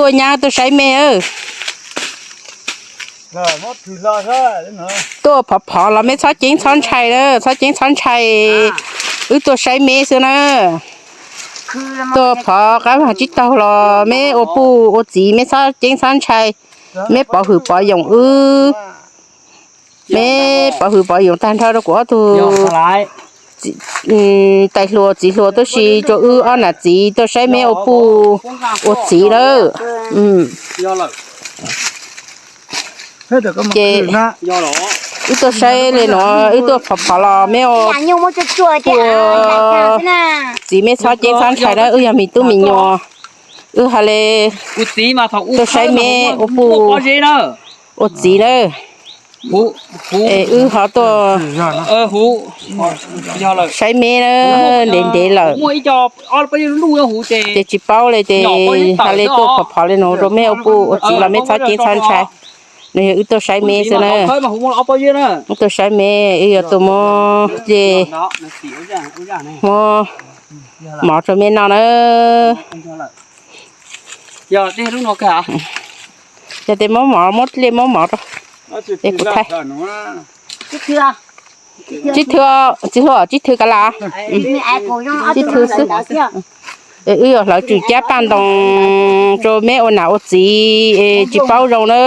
Tuaj nyab tuaj saib me. Tuaj phov phov los meb txhob ceeb txhob ntshai na, txhob ceeb txhob ntshai. Wb tuaj saib me xwb na. Tuaj phov qab vag tsib taug los meb ua puj ua txiv, meb txhob ceeb txhob ntshai. Meb pov hwm pov yoos wb. Meb pov hwm pov yoos tag nrho rau kuv ob tug tais hluas txiv hluas tuab si, rau wb ob nam txiv tuaj saib meb ua puj ua txiv lawm. Ces wb tuaj saib le nuav, wb tuaj phov phov los meb ua puj txiv, meb txhob ceeb txhob ntshai na, wb yog me tub me nyuam. Wb hais le tuaj saib meb ua puj ua txiv na. Es wb ho tuaj saib meb na, ntev ntev lawm. Ces tsis paub li ces hais le tuaj phov phov le nuav rau meb ua puj ua txiv los meb txhob ceeb txhob ntshai. Nws yog wb tuaj saib meb xwb na. Wb tuaj saib meb, wb yuav tuaj muab dej, muab mov rau meb noj na. Yog tes muab mov, muab dej muab mov rau, es kuv thaij. Tsib thwv, txiv hluas, tsib thwv kav las, tsib thwv xwb. Es wb yuav hlawv tswm cab paj ntoos rau meb ua nam ua txiv es tsis paub zoo na.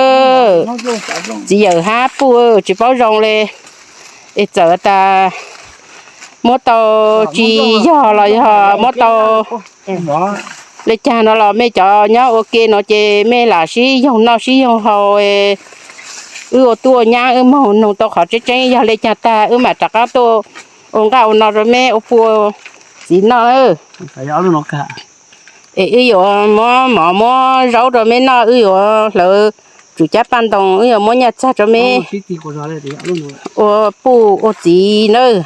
Txiv yawm hab puj tsis paub zoo li, es txawm tas muab tau tsis yog los yog muab tau le caag no los mej cov nyob ua ke no ces mej lam sib yoog noj sib yoog haus. Wb ua tub ua nyab wb moog noog tau qhov tseeb tseeb, yog le caag tag wb mam rov qab tuaj ua nqaj ua no rau meb ua puj txiv noj. Es wb yuav muab mov muab zaub rau meb noj, wb yuav hlawv tswm cab paj ntoos, wb yuav muab nyaj txag rau meb ua puj ua txiv nawb.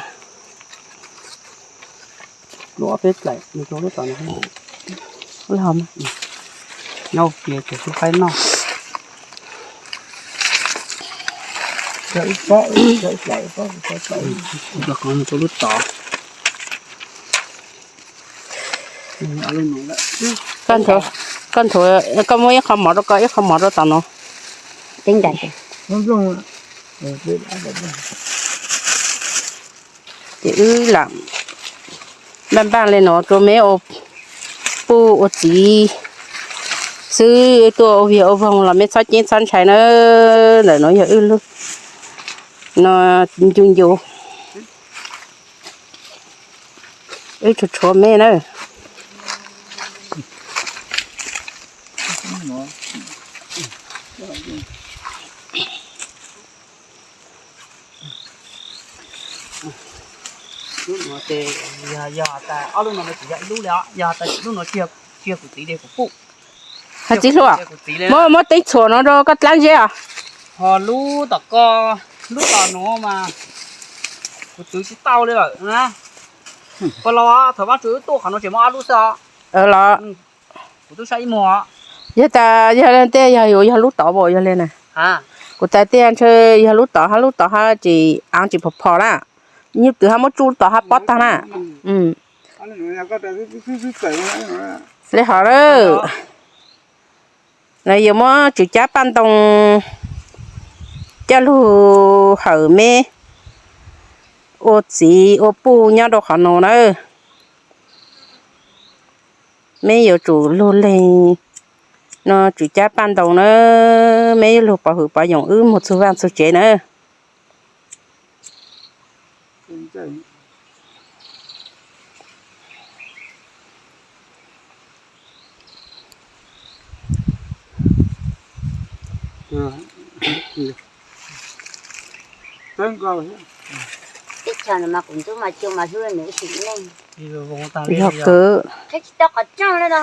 Koj nthuav, koj muab ib qho mov rau koj, ib qho mov rau tom no. Ces wb lam npaj npaj le no rau meb ua puj ua txiv xwb, tuaj ua viag ua voog los meb txhob ceeb txhob ntshai na. Ntawm no yog wb lub no ncu ncu, wb tshuav tshuav mej na. Lub nuav ces yog tas ob lub no tsis yog ib lub li os, yog tas lub nuav tsis yog kuv txiv, kuv puj. Hais txiv hluas, muab teeb txhuam no rau koj dlaab zeb os. Ho lub tom ko, lub tom nuav mas kuv txwv tsis tau li lawm na. Puas los thaum Vaajtswv wb tuaj qhov nuav tseem muaj ob lub xwb os. Los kuv tub saib ib muag. Yog tas yog tej yog yuav yog lub tod as yog le na. Kuv tas tej ntshe yog lub tod hab lub tod hab tsis aav tsis phom phom na. Nyuj twm hab muab tsuj lub tod hab pob tag na. Le hov lawm, no yuav muab tswm cab paj ntoo coj lug hawm meb ua txiv ua puj nyob rau qhov nuav na. Meb yuav tsum lug leeg no tswm cab paj ntoo na, meb yuav lug pov hwm pov yoos wb moog txug vaaj txug tsev na. Teb chaws no mas kuv ntxub mas cua mas hlub nws ib sim neej. Yog kawg. Qhib tsis tau qhov rooj li no.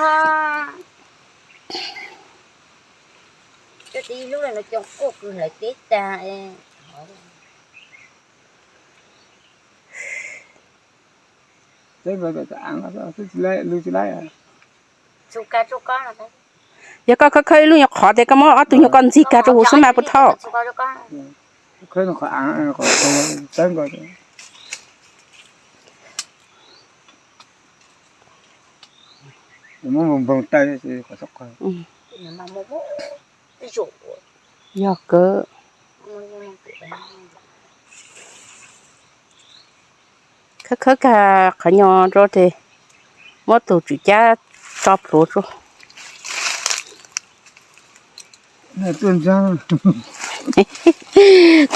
Tib hlub no coo quaj kws hlawv teb tag. Yog koj khawb khawb ib lub nyuag qhov tes koj muab ob tug nyuag ko ntxig kag rau huv xwb mas puas thauj. Muab npog npog taw. Yog kawg. Khawb khawb kag qhov nyo rau tes muab tus tswm cab tso plhuav tso.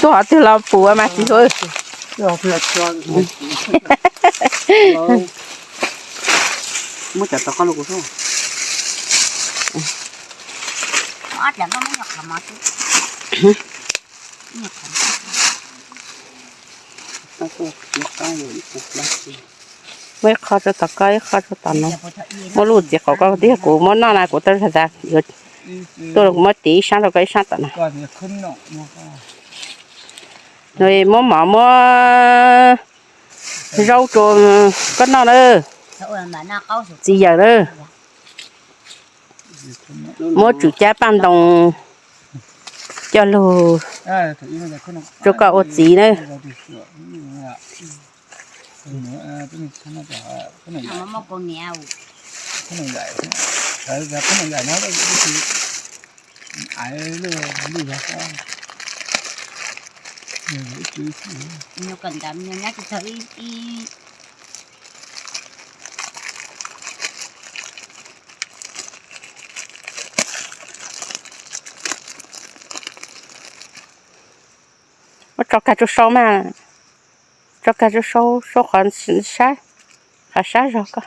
Tuaj qhov twg los puas mas tsis hu. Muab ib qho rau tom koj, ib qho rau tom no. Muab lub txiv qaum koj tiag, kuv muab noj na, kuv tau tas tuaj los kuv muab tiv ib sab rau koj ib sab tom no. Muab mov muab zaub rau koj noj na, txiv yawm na. Muab tswm cab paj ntoos coj lug rau koj ua txiv na. Muab tso kag rau saum mas, tso kag rau saum, saum qhov sab, qhov sab zog koj.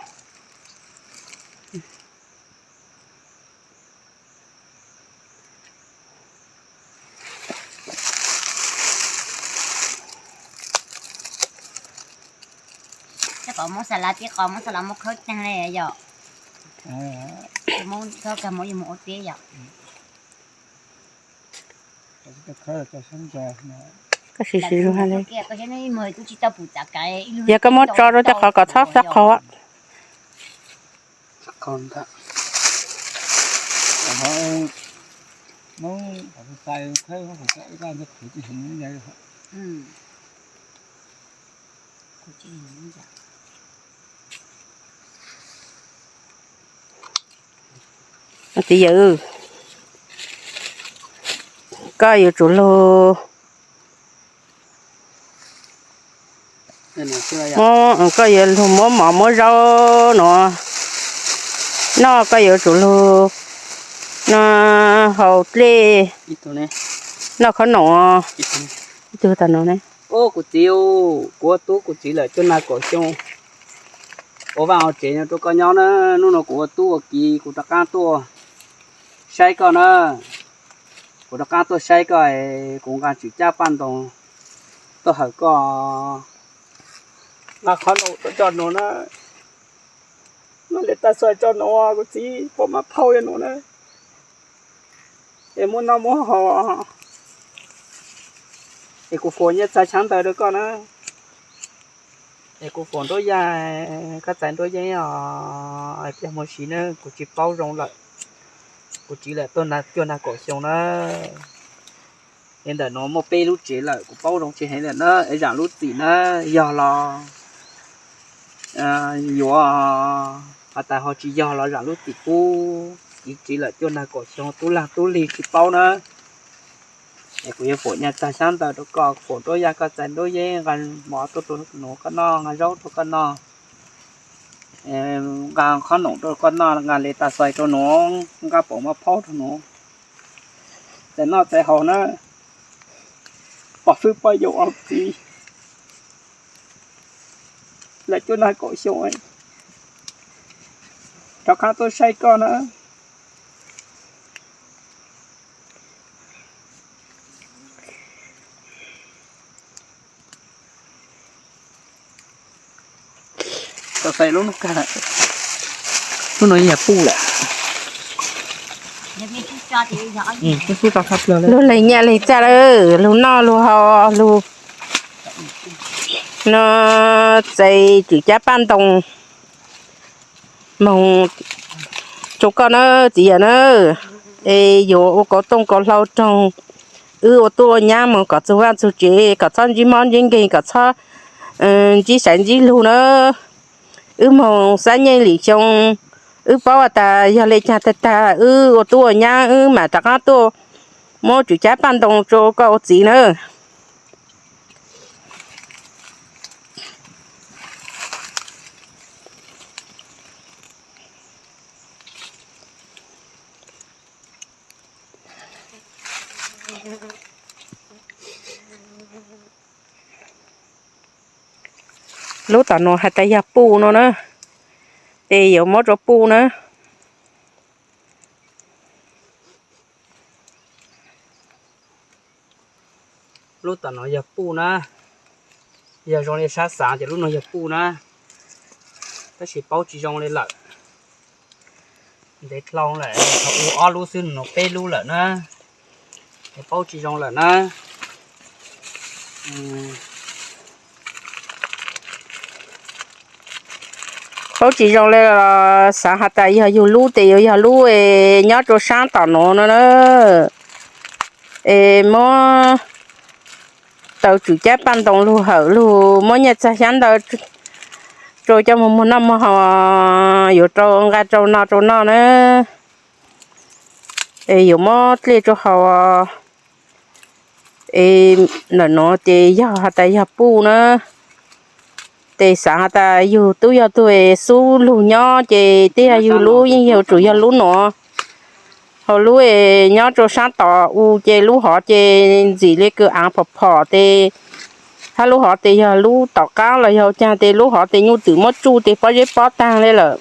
Muab xa lav tib qos, muab xa lav muab khawb tag li yom. Muab khawb kag muab yuav mus ua teb yom. Koj sim sim zug li. Yog koj muab tso rau tej qhov kom txhob txhob qhov. Txiv yawm, koj yuav tsum lug, koj yuav lug muab mov muab zaub no noj, koj yuav tsum lug no haus dlej, noj khob noom. Ib tug tas no ne. Kuv txiv, kuv ua tub kuv txiv lawm cuaj nag kaum xyoo, ua vaj ua tsev rau koj nyob na. Hnub no kuv ua tub ua kiv kuv rov qab tuaj saib koj na. Kuv rov qab tuaj saib koj, kuv nqa tswm cab paj ntoos tuaj hawm koj, nqa khob noom tuaj coj nuav na. Nqa le tag xuav coj nuav, kuv txiv, pom maj phauj nuav na, es muab noj muab haus, es kuv foom nyiaj txag xyaab ntawv rau koj na. Es kuv foom nruab yaig koj txais nruab yeeb os, pliag mus sis na, kuv tsis paub zoo lawm. Kuv txiv lawm tuaj cuaj nag kaum xyoo na. Es ntawm nuav muaj peb lub tsev lawm, kuv paub zoo tsis heev lawm na, es zaam lub txim na, yog los yuav, has tas ho tsis yog los zaam lub txim pub. Kuv txiv lawm cuaj nag kaum xyoo, tub lag tub lig tsis paub na. Es kuv yuav foom nyiaj txag xyaab ntawv rau koj, foom nruab yaig koj txais nruab yeeb, nqa mov tuaj rau nuav koj noj, nqa zaub rau koj noj, nqa khob noom rau koj noj, nqa le tag xuav rau nuav, nqa pom maj phauj rau nuav, txais noj txais haus na. Pog fwb pog yau, txiv lawm cuaj nag kaum xyoo, rov qab tuaj saib koj na. Lub no yog puj lawm. Lug lees nyaj lees txag lawm, lug noj lug haus lug no, txais tswm cab paj ntoos moog rau koj na, txiv yawm na. Es yuav ua kauv tooj kauv hlau roog, wb ua tub ua nyab moog kom txug vaaj txug tsev, kom txhob ntsib mob ntsib nkeeg, kom txhob ntsib saiv ntsib lug na. Wb moog xab nyeej lim xyoo, Wb paub tas yog le caag tag tag wb ua tub ua nyab wb mam rov qab tuaj muab tswm cab paj ntoo rau koj ua txiv na. Lub tom no has tas yog puj no na, ces yuav muab rau puj na. Lub tom no yog puj na, yog zoo li sab xaav ces lub no yog puj na, tab sis paub tsis zoo li lawm. Ntev dlhau lawm, thaum ub ob lub xwb no peb lub lawm na, paub tsis zoo lawm na. Paub tsis zoo li los xaav has tas yog yug lub ces yuav yog lub es nyob rau saab tom no no na. Es muab taws tswm cab paj ntoo lug hawm lug muab nyaj txag xyaab ntawv rau coj moog muag noj muag haus, yuav rau nqa rau no rau noj na. Es yuav muab dlej rau haus. Es ntawm no ces yog has tas yog puj na, ces xaav has tas yug tub yog tug xub lug nyob ces tej yog yug lub yeej yuav tsum yog lub no. Hauv lub es nyob rau saab tod u ces lub hov ces ntxim li kws aav phom phom ces, hab lub hov ces yog lub tom qaab los yog caag ces lub hov ces nyuj twm muab tsuj ces pob zeb pob taag li lawm.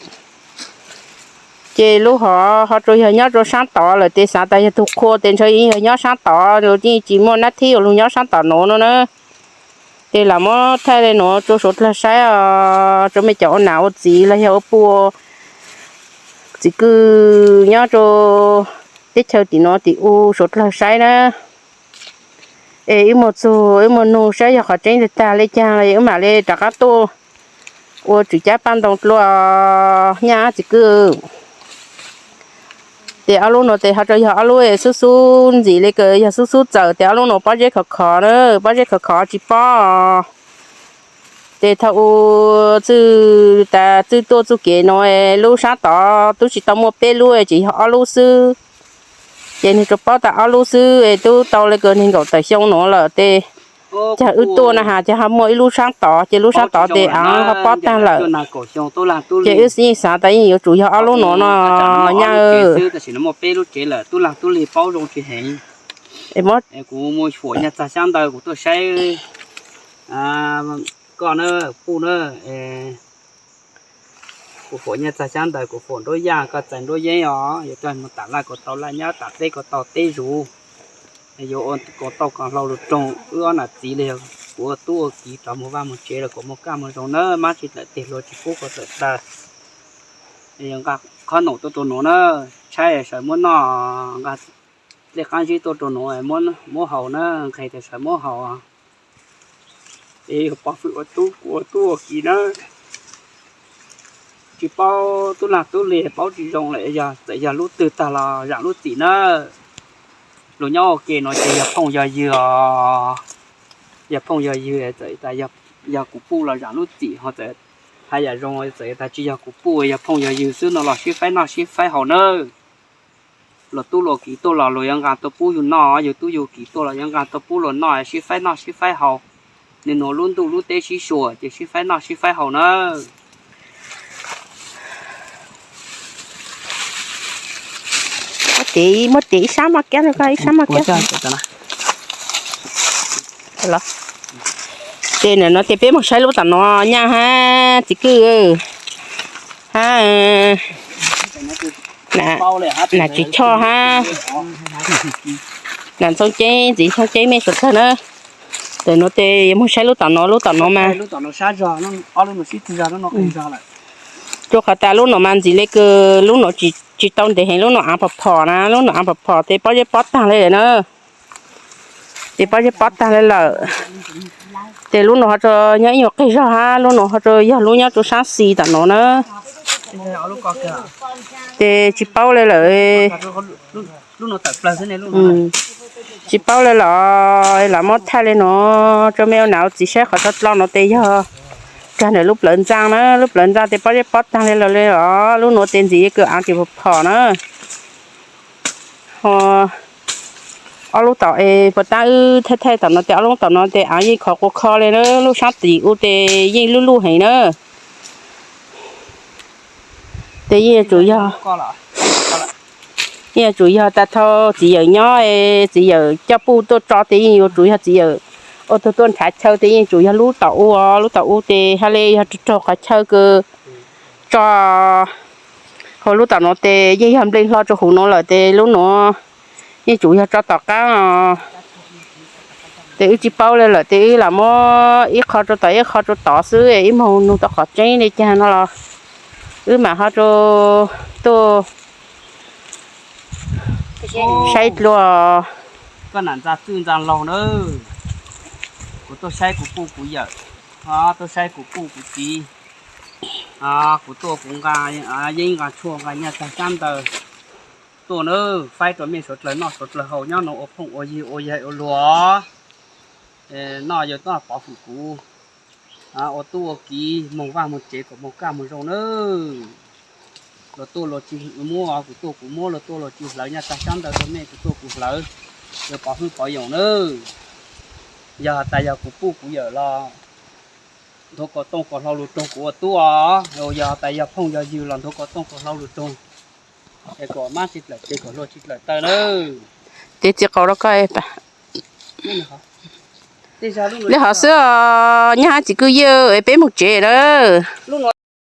Ces lub hov ho rau yog nyob rau saab tod lawm ces xaav tas yog tug qhua ces ntshe yog nyob saab tod los yeej tsis muaj nab thib yuav lug nyob saab tom no no na. Ces lam muab thaij li no rau suav dlawg saib os, rau mej cov ua nam ua txiv los yog ua puj txiv kwj nyob rau teb chaws tim no tim u suav dlawg saib na. Es wb mus txug wb mus nug saib yog qhov tseeb tag tag li caag los wb mam li rov qab tuaj ua tswm cab paj ntoo dlua nyaj txiv kwj. Ces ob lub no ces ho rau yog ob lub xub xub ntxim li kws yog xub xub txawm ces ob lub no pob zeb khov khov na, pob zeb khov khov tsis pob. Ces thaum u txwj tas txwj tuaj txuj kev no lub saab tod tub tsis tau muaj peb lub, tsis yog ob lub xwb. Ces nwg tsuas paub tas ob lub xwb es tub tau li kws neeg nkaum tawm xyoo no lawm ces, caag wb tuaj na has ces ho muaj ib lub saab tod ces lub saab tod ces aav ho pob taag lawm. Ces wb yeej xaav tas yeej yuav tsum yog ob lub no no nyaj. Kuv mus fuam nyaj txag xyaab ntawv kuv tuaj saib koj na, puj na. Kuv fuam nyaj txag xyaab ntawv kuv fuam nruab yaj koj txais nruab yeeb os, yuav coj mus tam laj kom tau laj nyab, tam teb kom tau teb zuv. Yuav ua kom tau kom hlau lug roog wb ob nam txiv li, kuv ua tub ua kiv rov mus vaj mus tsev los kom muaj kaj muaj zoo na, mab tsis tawm tes hluas tsis pub kom tawm taw. Nqa qhob noom tuaj rau nuav na, tshaib sawv muab noj, nqa dlej qaab zib tuaj rau nuav muab haus na, nqhis tas sawv muab haus. Es yog pov hwm ua tub kuv ua tub ua kiv na, tsis paub tub lag tub li paub tsis zoo lawm, yog txawm yog lub twg tag los zaam lub txim na. Luag nyob ua ke no ces yog phooj yog ywg os, yog phooj yog ywg txawm tas yog kuv puj los zaam lub txim, ho txawm hais yam zoo txawm tas tsis yog kuv puj yog phooj yog ywg xwb no los sib faib noj sib faib haus nawb. Luag tub luag kiv tuaj los luag yuav nqa tuaj pub yug noj, yug tub yug kiv tuaj los yuav nqa tuaj pub luag noj, sib faib noj sib faib haus. Nwg nuav lub ntuj lub teb sib sua ces sib faib noj sib faib haus nawb. Muab tes ib sab maj kab rau koj, ib sab maj kab. Ces no ces peb mus saib lub tom no nyaj hab txiv kwj hab nam tsis choj hab nam ntxoov ceeb ntxiv ntxoov ceeb mej suav dlawg na. Tam no ces yuav mus saib lub tom no, lub tom no mas rua qhov tas lub no mas ntxim le kws lub no tsis tau ntev heev, lub no av phom phom na, lub no av phom phom ces pob zeb pob tag li na. Ces pob zeb pob tag li lawm. Ces lub no ho rua nyob ib nyuag qig zog hab lub no ho rua yog lub nyob rua saab xis tom no na. Ces tsis paub li lawm. Tsis paub li los lam muab thaij li no rua mej ua nam ua txiv saib, qhov tso dlo no ces yog Kag ntawm lub plawv ntxaa na, lub plawv ntxaa tes pob zeb pob taag le lawm le os. Lub nuav tes ntxiv yeej kws aav tsis phom na. Ho ob lub tom es puas tab wb thaij thaij tom no tes ob lub tom no tes aav yeej khov quas kho le na, lub sab tim u tes yeej luj luj heev na. Tes yeej yuav tsum yog, yeej yuav tsum yog tas thaum txiv yawm nyob, txiv yawm coj puj tuaj tso tes yeej yuav tsum yog txiv yawm ua tug tuaj nrhav chaw tes yeej tsum yog lub tom u os. Lub tom u tes hab le yog raug qhov chaw kws tso. Ho lub tom nuav tes yeej yog nplej hlo rua huv nuav lawm tes lub nuav yeej tsum yog tso tom qaab os. Tes wb tsis paub le lawm tes wb lam muab ib qho rua tom ib qho rua tod xwb, ib moog nug tau qhov tseeb le caag no los wb mam ho rua tuaj saib dlua. Koj nam ntxa txwj ntxa laug na, kuv tuaj saib kuv puj kuv yawm, tuaj saib kuv puj kuv txiv, kuv tuaj kuv nqa yeeb nqa tshuaj nqa nyaj tag sab ntawd tuaj na, faib rua mej suav dlawg noj suav dlawg haus nyob nuav ua phooj ua ywg ua yaig ua luag. Noj yog tuaj pov hwm kuv ua tub ua kiv moog vaj moog tsev kom moog kaj moog zoo nawb. Luag tuaj luag tsis muab kuv tuaj kuv muab, luag tuaj luag tsis hlawv nyaj tag sab ntawd rua mej kuv tuaj kuv hlawv, yog pov hwj pov yoos nawb. Yog has tas yog kuv puj kuv yawm los nthuav kom tooj kom hlau lug roog kuv ua tub os, yog has tas yog phooj yog ywg los nthuav kom tooj kom hlau lug roog, es kom mab tsis dlawm tes kom hlua tsis dlawm taw nawb. Tes txiv qaub rau koj. Le hov xwb os, nyob hab txiv kwj yawg es peb moog tsev nawb.